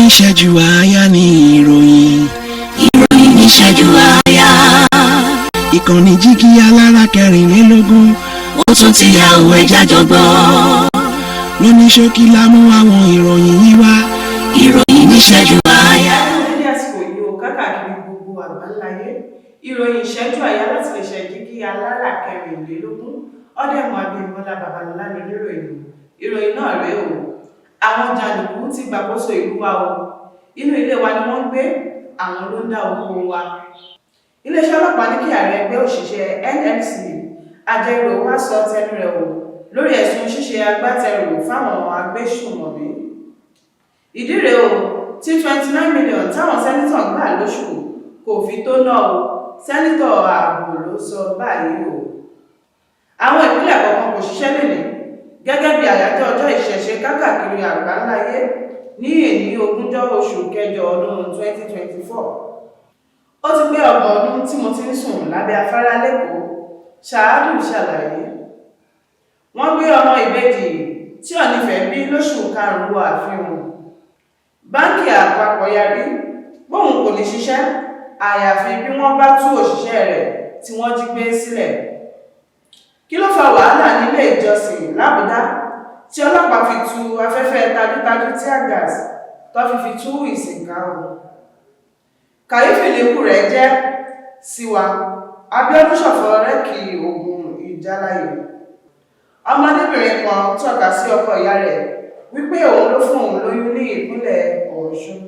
Níṣẹ́jú àáyá ní ìròyìn. Ìròyìn níṣẹ́jú àáyá. Ìkànnì Jígí Alára 24. Ó tún ti yà òwe jájọ gbọ́. Lóní ṣókí la mú àwọn ìròyìn yìí wá. Ìròyìn níṣẹ́jú àáyá. Ní àsìkò yìí o, káàkiri gbogbo àgbáńláyé, ìròyìn ìṣẹ́jú àyá láti lè ṣe Jígí Alára 24, Ọdẹ̀mọ Abímbọ́lá Babalọ́lá lóníròyìn. Ìròyìn náà rèé o. Àwọn jàǹdùkú ti gbàkóso ìlú wa o. Inú ilé wa ni wọ́n ń gbé, àwọn ló ń dá oko wa. Iléeṣẹ́ ọlọ́pàá ní kí ààrẹ ẹgbẹ́ òṣìṣẹ́ NLC Ajaero wá sọ tẹnu rẹ̀ o lórí ẹ̀sùn ṣíṣe agbátẹrù fáwọn agbésùnmọ̀mí. Ìdí rèé o tí 29 million táwọn senator gbà lóṣù kò fi tó ná o. Senator Ààbò ló sọ báyìí o. Àwọn ìpínlẹ̀ kọ̀ọ̀kan kò ṣiṣẹ́ lẹ́nìí gẹ́gẹ́ bí àyájọ́ ọjọ́ ìṣẹ̀ṣe káàkiri àgbáńláyé ní èní, 20 oṣù kẹjọ ọdún 2024. Ó ti pé 30 ọdún tí mo ti ń sùn lábẹ́ afárá l'Ékòó, Ṣáádù ṣàlàyé. Wọ́n gbé ọmọ ìbejì tí Ọọ̀nifẹ̀ bí lóṣù karùn-ún wọ ààfin. Báńkì àpapọ̀ yarí póun kò ní ṣiṣẹ́ àyàfi bí wọ́n bá tú òṣìṣẹ́ rẹ̀ tí wọ́n jí gbé sílẹ̀. Kí ló fa wàhálà nílé ìjọsìn làbújá tí ọlọ́pàá fi tu afẹ́fẹ́ tajútajú tear gas tó fi tú ìsìn ká o? Kàyéfì níkù rẹ̀ jẹ́ sí wa. Abíọ́dún ṣọ̀fọ̀ rẹ́kì ogun ìjáláyé. Ọmọdébìnrin kan tọ́ka sí ọkọ ìyá rẹ̀ wípé òun ló fún òun lóyún ní ìpínlẹ̀ Ọ̀ṣun.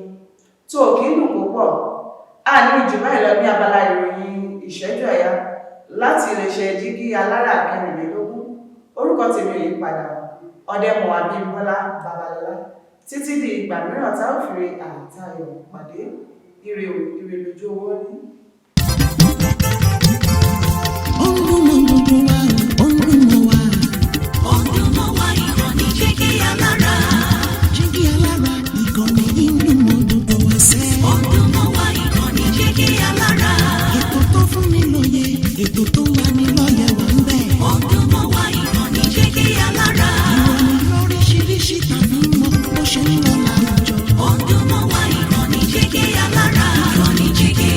Tó kí ń dùn púpọ̀. A ní jù báyìí lọ ní abala ìròyìn ìṣẹ́jú àyá láti iléeṣẹ́ Jígí Alára 24. Orúkọ tèmi ò yí padà, Ọdẹmọ Abímbọ́lá Babalọlá. Títí di ìgbà mìíràn tá ò fi ire àtayọ̀ pàdé, ire o, ire lójú owó rí. Ó ń dùn mọ́ gbogbo wa, ó ń dùn mọ́ wa. Ó ń dùn mọ́ wa, ìkànnì Jígí Alára. Jígí Alára, ìkànnì yìí ń dùn mọ́ gbogbo wa sẹ́. Ó ń dùn mọ́ wa, ìkànnì Jígí Alára. Ètò tó fún ni lóye, ètò tó ń wá ní lọ́yẹ̀ wà ń bẹ̀. Ó ń dùn mọ́ wa, ìkànnì Jígí Alára. Ìròyìn lóríṣiríṣi tàbí mọ bó ṣe ń lọ láwùjọ. Ó ń dùn mọ́ wa, ìkànnì Jígí Alára. Ìkànnì Jígí,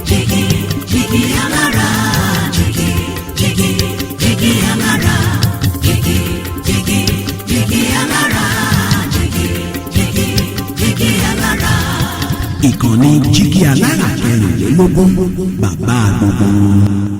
Jígí, Jígí Alára. Jígí, Jígí, Jígí Alára. Jígí, Jígí, Jígí Alára. Jígí, Jígí, Jígí Alára. Ìkànnì Jígí Alára 24, bàbá gbogbo wọn.